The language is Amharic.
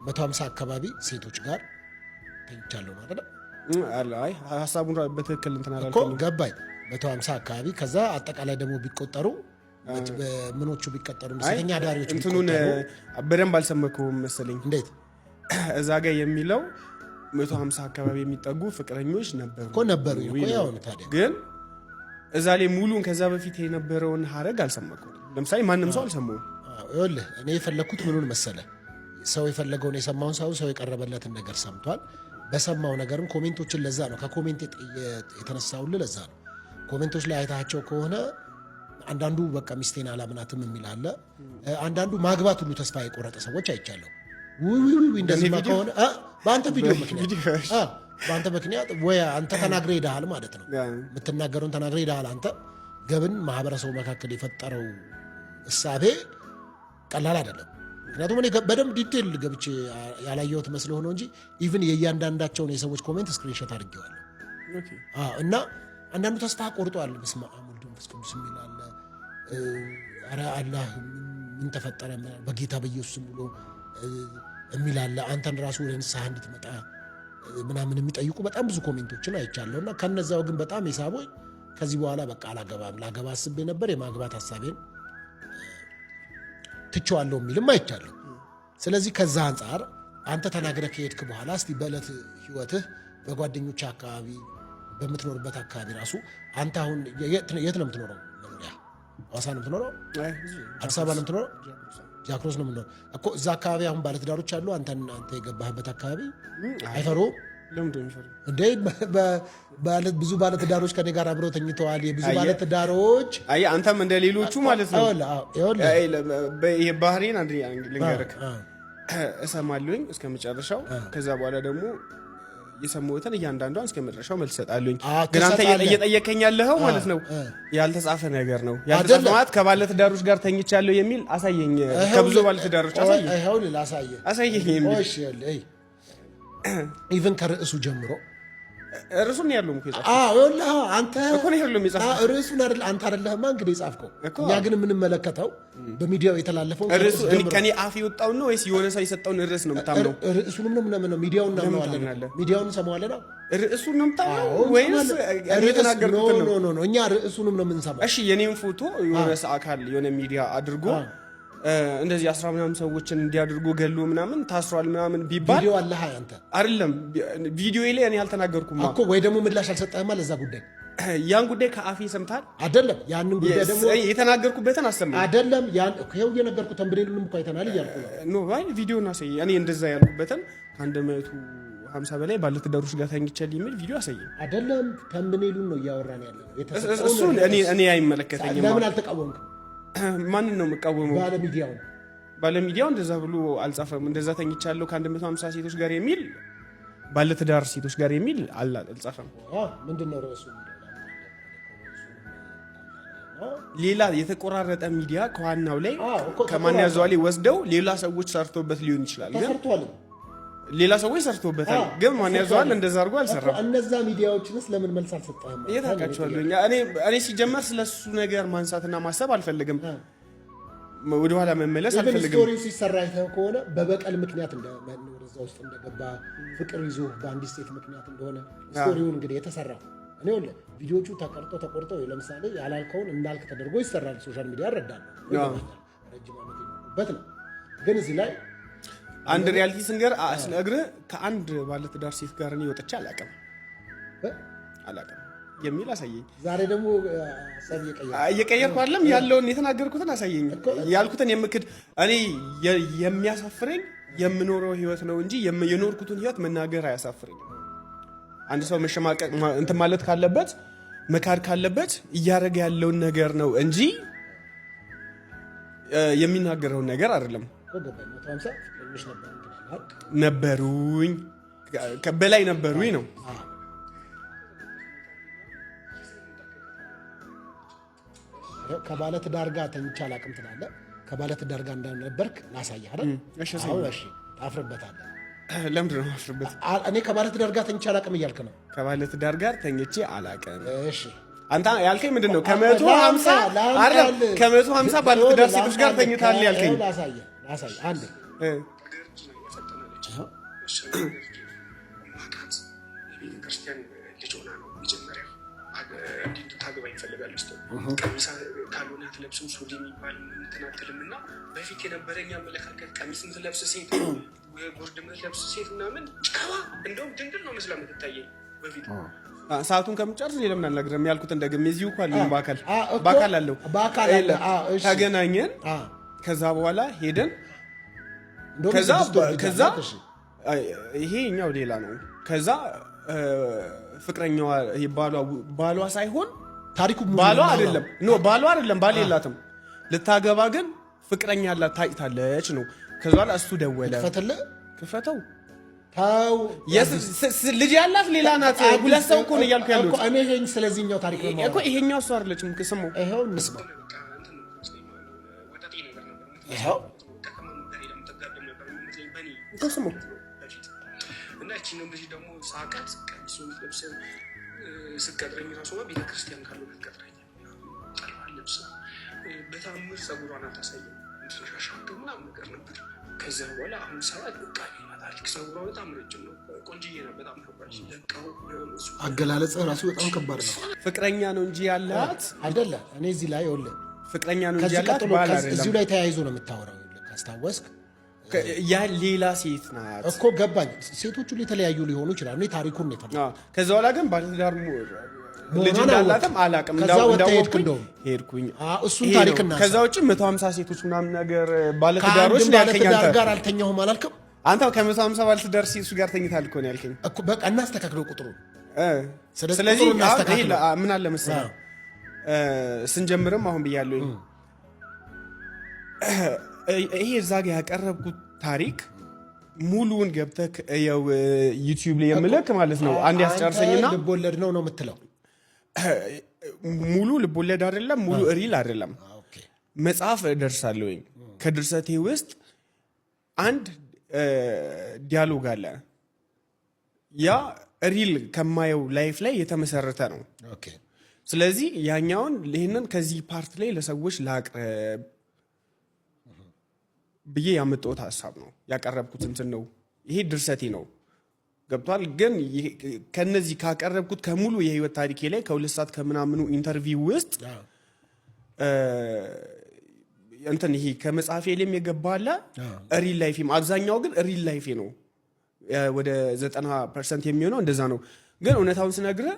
150 አካባቢ ሴቶች ጋር ተኝቻለሁ ማለት ነው። አይ ሀሳቡን በትክክል እንትን እኮ አላልከኝም። ገባኝ። 150 አካባቢ፣ ከዛ አጠቃላይ ደግሞ ቢቆጠሩ፣ ምኖቹ ቢቀጠሩ፣ ሴተኛ አዳሪዎች እንትኑን ቢቆጠሩ በደንብ አልሰመከውም መሰለኝ። እንዴት? እዛ ጋር የሚለው 150 አካባቢ የሚጠጉ ፍቅረኞች ነበሩ። እኮ ነበሩ እኮ፣ ያው ነው ታዲያ። ግን እዛ ላይ ሙሉን ከዛ በፊት የነበረውን ሀረግ አልሰማኩም። ለምሳሌ ማንም ሰው አልሰማውም። አዎ፣ ይኸውልህ፣ እኔ የፈለግኩት ምኑን መሰለ? ሰው የፈለገውን የሰማውን ሳይሆን ሰው የቀረበለትን ነገር ሰምቷል። በሰማው ነገርም comment ኦችን፣ ለዛ ነው ከ comment የተነሳውልህ፣ ለዛ ነው። Comment ኦች ላይ አይታቸው ከሆነ አንዳንዱ በቃ ሚስቴን አላምናትም የሚል አለ። አንዳንዱ ማግባት ሁሉ ተስፋ የቆረጠ ሰዎች አይቻለሁ። ውይ ውይ ውይ፣ እንደዚህማ ቪዲዮ? ከሆነ በአንተ ቪዲዮ ምክንያት ቪዲዮ፣ እሺ። በአንተ ምክንያት ወይ አንተ ተናግረህ ሄደሃል ማለት ነው። የምትናገረውን ተናግረህ ሄደሃል። አንተ ገብን ማህበረሰቡ መካከል የፈጠረው እሳቤ ቀላል አይደለም። ምክንያቱም እኔ በደንብ detail ገብቼ ያላየሁት መስሎ ሆኖ እንጂ even የእያንዳንዳቸውን የሰዎች comment screenshot አድርጌዋለሁ። አዎ፣ እና አንዳንዱ ተስፋ ቆርጧል። በስመ አብ ወልድ ወመንፈስ ቅዱስ የሚል አለ። ኧረ አላህ ምን ተፈጠረ በጌታ በኢየሱስ ብሎ የሚል አለ። አንተን ራሱ ወደ ንስሐ እንድትመጣ ምናምን የሚጠይቁ በጣም ብዙ comment ኦችን አይቻለሁ። እና ከነዛው ግን በጣም የሳቦኝ ከዚህ በኋላ በቃ አላገባም፣ ላገባ አስቤ ነበር፣ የማግባት ሀሳቤን ትቼዋለሁ የሚልም አይቻለሁ። ስለዚህ ከዛ አንጻር አንተ ተናግረህ ከሄድክ በኋላ እስቲ በዕለት ህይወትህ በጓደኞች አካባቢ፣ በምትኖርበት አካባቢ ራሱ፣ አንተ አሁን የት ነው የምትኖረው? መኖሪያ ሐዋሳ ነው የምትኖረው? አዲስ አበባ ነው የምትኖረው? ጃክሮስ ነው የምትኖረው እኮ። እዛ አካባቢ አሁን ባለትዳሮች አሉ። አንተ የገባህበት አካባቢ አይፈሩም? ለምንድን ነው የሚፈሩት? እንዴ፣ ብዙ ባለትዳሮች ከኔ ጋር አብረው ተኝተዋል። የብዙ ባለትዳሮች አየህ፣ አንተም እንደ ሌሎቹ ማለት ነው። ይኸውልህ፣ አይ፣ ይሄ ባህሪን አንድ ልንገርህ፣ እሰማለሁኝ እስከ መጨረሻው። ከዛ በኋላ ደግሞ የሰማሁትን እያንዳንዷን እስከ መጨረሻው መልስ እሰጣለሁኝ። ግን አንተ ትሰጣለህ። እየጠየከኝ ያለኸው ማለት ነው ያልተጻፈ ነገር ነው። ያልተጻፈ አይደለም። ማለት ከባለትዳሮች ጋር ተኝቻለሁ የሚል አሳየኝ። ከብዙ ባለትዳሮች አሳየኝ፣ ይኸውልህ ላሳየህ። አሳየኝ የሚል። እሺ፣ ይኸውልህ፣ even ከርዕሱ ጀምሮ ርዕሱን ያለው እኮ የጻፈው። አዎ፣ ይኸውልህ አንተ እኮ ነው ያለው የጻፈው። አዎ፣ ርዕሱን አይደል፣ አንተ አይደለህማ እንግዲህ የጻፍከው። እኮ። እኛ ግን የምንመለከተው በሚዲያው የተላለፈው ርዕሱ ከርዕሱ እኔ ጀምሮ። ከኔ አፍ የወጣውን ነው ወይስ የሆነ ሰው የሰጠውን ርዕስ ነው የምታምነው? ርዕሱንም ነው ምናምን፣ ሚዲያውን እናምነዋለን። ታምናለህ? ሚዲያውን እንሰማዋለን። ርዕሱን ነው የምታምነው አዎ፣ ወይስ እንሰማለን። እኔ የተናገርኩትን No. ነው? No, no, እኛ ርዕሱንም ነው የምንሰማው። እሺ፣ የኔን ፎቶ የሆነ ሰው አካል የሆነ ሚዲያ አድርጎ እንደዚህ 10 ምናምን ሰዎችን እንዲያድርጎ ገሎ ምናምን ታስሯል ምናምን ቢባል ቪዲዮ አለህ አንተ? አይደለም፣ ቪዲዮ ላይ እኔ አልተናገርኩም። እኮ፣ ወይ ደግሞ ምላሽ አልሰጠህማ ለዛ ጉዳይ። ያን ጉዳይ ከአፌ ሰምታል? አይደለም፣ ያንን ጉዳይ ደግሞ የተናገርኩበትን አሰማኝ። አይደለም፣ ያን ይኸው እየነገርኩህ thumbnail ኡንም እኮ አይተናል እያልኩ ነው። No፣ አይ፣ ቪዲዮን አሳየኝ። እኔ እንደዛ ያልኩበትን ከ150 በላይ ባለትዳሮች ጋር ተኝቻለሁ የሚል ቪዲዮ አሳየኝ። አይደለም፣ thumbnail ኡን ነው እያወራን ያለ ነው። እሱ እኔ አይመለከተኝም። ለምን አልተቃወምክም? ማንን ነው የምቃወመው? ባለሚዲያውን። ባለሚዲያው እንደዛ ብሎ አልጻፈም። እንደዛ ተኝቻለሁ ከ150 ሴቶች ጋር የሚል፣ ባለትዳር ሴቶች ጋር የሚል አልጻፈም። ምንድን ነው ርዕሱ? ሌላ የተቆራረጠ ሚዲያ ከዋናው ላይ እኮ ከማን ያዘዋል ወስደው ሌላ ሰዎች ሰርተውበት ሊሆን ይችላል። ግን ተሰርቷል። ሌላ ሰዎች ሰርተውበታል። ግን ማን ያዘዋል እንደዛ አድርጎ አልሰራም። እነዛ ሚዲያዎችንስ ለምን መልስ አልሰጠህም? የት አውቃቸዋለሁ? እኔ ሲጀመር ስለሱ ነገር ማንሳትና ማሰብ አልፈልግም። ወደኋላ መመለስ even አልፈልግም። Story ው ሲሰራ አይተህ ከሆነ በበቀል ምክንያት ወደዛ ውስጥ እንደገባ፣ ፍቅር ይዞ በአንዲት ሴት ምክንያት እንደሆነ story ውን እንግዲህ የተሰራው፣ እኔ ይኸውልህ ቪዲዮቹ ተቀርጦ ተቆርጦ ለምሳሌ ያላልከውን እንዳልክ ተደርጎ ይሰራል። Social media እረዳለሁ፣ ይገባኛል። ረጅም ዓመት የኖርኩበት ነው። ግን እዚህ ላይ አንድ reality ስንገር ስነግርህ ከአንድ ባለትዳር ሴት ጋር እኔ ወጥቼ አላውቅም፣ አላውቅም የሚል አሳየኝ። ዛሬ ደግሞ ሀሳብ እየቀየርክ እየቀየርኩ አይደለም፣ ያለውን የተናገርኩትን አሳየኝ። ያልኩትን የምክድ እኔ የሚያሳፍረኝ የምኖረው ህይወት ነው እንጂ የኖርኩትን ህይወት መናገር አያሳፍረኝም። አንድ ሰው መሸማቀቅ እንትን ማለት ካለበት፣ መካድ ካለበት እያደረገ ያለውን ነገር ነው እንጂ የሚናገረውን ነገር አይደለም። እኮ ገባኝ። 150 ፍቅረኞች ነበሩ ትላለህ አይደል? ነበሩኝ፣ በላይ ነበሩኝ ነው። ከባለ ትዳር ጋር ተኝቼ አላውቅም ትላለህ። ከባለ ትዳር ጋር እንዳልነበርክ ላሳየህ አይደል? እሺ፣ አሳየኝ። አሁን እሺ፣ ታፍርበታለህ። ለምንድን ነው የማፍርበት? እኔ ከባለ ትዳር ጋር ተኝቼ አላውቅም እያልክ ነው። ከባለ ትዳር ጋር ተኝቼ አላውቅም። እሺ። አንተ ያልከኝ ምንድን ነው? ከ150 አይደለም፣ ከ150 ባለትዳር ሴቶች ጋር ተኝተሃል ያልከኝ። ላሳየህ፣ ላሳየህ አንዴ። ማቃት የቤተክርስቲያን ልጅ ሆና ነው መጀመሪያ እንድታገባ ይፈልጋል። ስ ቀሚስ ካልሆነ አትለብስም፣ ሱሪ የሚባል እንትን አትልም። እና በፊት የነበረኝ አመለካከት ቀሚስ የምትለብስ ሴት፣ ጉርድ የምትለብስ ሴት ምናምን ጨዋ፣ እንደውም ድንግል ነው መስላ የምትታየኝ በፊት። ሰዓቱን ከምጨርስ እኔ ለምን አልነግርህም? ያልኩትን ደግሜ እዚሁ እኮ አለኝ፣ በአካል በአካል አለው። በአካል አለ። ተገናኘን። ከዛ በኋላ ሄደን ከዛ ይሄኛው ሌላ ነው። ከዛ ፍቅረኛዋ ባሏ ሳይሆን ታሪኩ ባሏ አይደለም፣ no ባሏ አይደለም፣ ባል የላትም። ልታገባ ግን ፍቅረኛ አላት፣ ታጭታለች ነው። ከዛ በኋላ እሱ ደወለ። ክፈተው። ተው፣ ልጅ ያላት ሌላ ናት። ሁለት ሰው እኮ ነው እያልኩ ያሉት እኔ። ይሄን ስለዚህኛው ታሪክ ነው እኮ። ይሄኛው እሱ አይደለችም። ስሙ ይኸው እንስማ። ይኸው ስሙ። እና እቺንም ልጅ ደግሞ ሳቃት ቀሚስ የምትለብሰው ስትቀጥረኝ ራሱ ቤተክርስቲያን ካልሆነ ትቀጥረኝ ጠልባ ለብሳ በታምር ጸጉሯን አታሳይም ሻሻቶ ምናምን ነገር ነበር። ከዛ በኋላ አሁን ሰባት በቃ ሌላ ታሪክ። ጸጉሯ በጣም ረጅም ነው፣ ቆንጅዬ ነው፣ በጣም ከባድ ለቃው። አገላለጽ ራሱ በጣም ከባድ ነው። ፍቅረኛ ነው እንጂ ያላት አይደለ። እኔ እዚህ ላይ ይኸውልህ፣ ፍቅረኛ ነው እንጂ ያላት ባል አይደለም። እዚሁ ላይ ተያይዞ ነው የምታወራው ካስታወስክ ያ ሌላ ሴት ናት እኮ ገባኝ። ሴቶቹ የተለያዩ ሊሆኑ ይችላሉ። እኔ ታሪኩን ነው የፈለኩት። ከዛ በኋላ ግን ባለትዳር ልጅ እንዳላትም አላውቅም። ከዛ ወጥተህ ሄድክ? እንደውም ሄድኩኝ። እሱን ታሪክ እና ከዛ ውጭ 150 ሴቶች ምናምን ነገር ባለትዳሮች ነው ያልከኝ። አንተ ጋር አልተኛሁም አላልክም? አንተ ከ150 ባለትዳር ሴቶች ጋር ተኝተሃል እኮ ነው ያልከኝ እኮ። በቃ እናስተካክለው ቁጥሩን። ስለዚህ ምን አለ መሰለህ፣ ስንጀምርም አሁን ብያለሁኝ፣ ይሄ እዛ ጋ ያቀረብኩት ታሪክ ሙሉውን ገብተህ እየው ዩቲዩብ ላይ የምልክ ማለት ነው። አንድ ያስጨርሰኝና ልቦለድ ነው ነው የምትለው? ሙሉ ልቦለድ አይደለም፣ ሙሉ real አይደለም። መጽሐፍ እደርሳለሁኝ። ከድርሰቴ ውስጥ አንድ dialogue አለ። ያ real ከማየው life ላይ የተመሰረተ ነው። ስለዚህ ያኛውን ይህንን ከዚህ part ላይ ለሰዎች ላቅርብ ብዬ ያመጣሁት ሀሳብ ነው፣ ያቀረብኩት እንትን ነው። ይሄ ድርሰቴ ነው። ገብቷል። ግን ከነዚህ ካቀረብኩት ከሙሉ የህይወት ታሪኬ ላይ ከ2 ሰዓት ከምናምኑ interview ውስጥ እንትን ይሄ ከመጽሐፌ ላይም የገባ አለ፣ real life ኤም። አብዛኛው ግን real life ኤ ነው። ወደ 90% የሚሆነው እንደዛ ነው። ግን እውነታውን ስነግርህ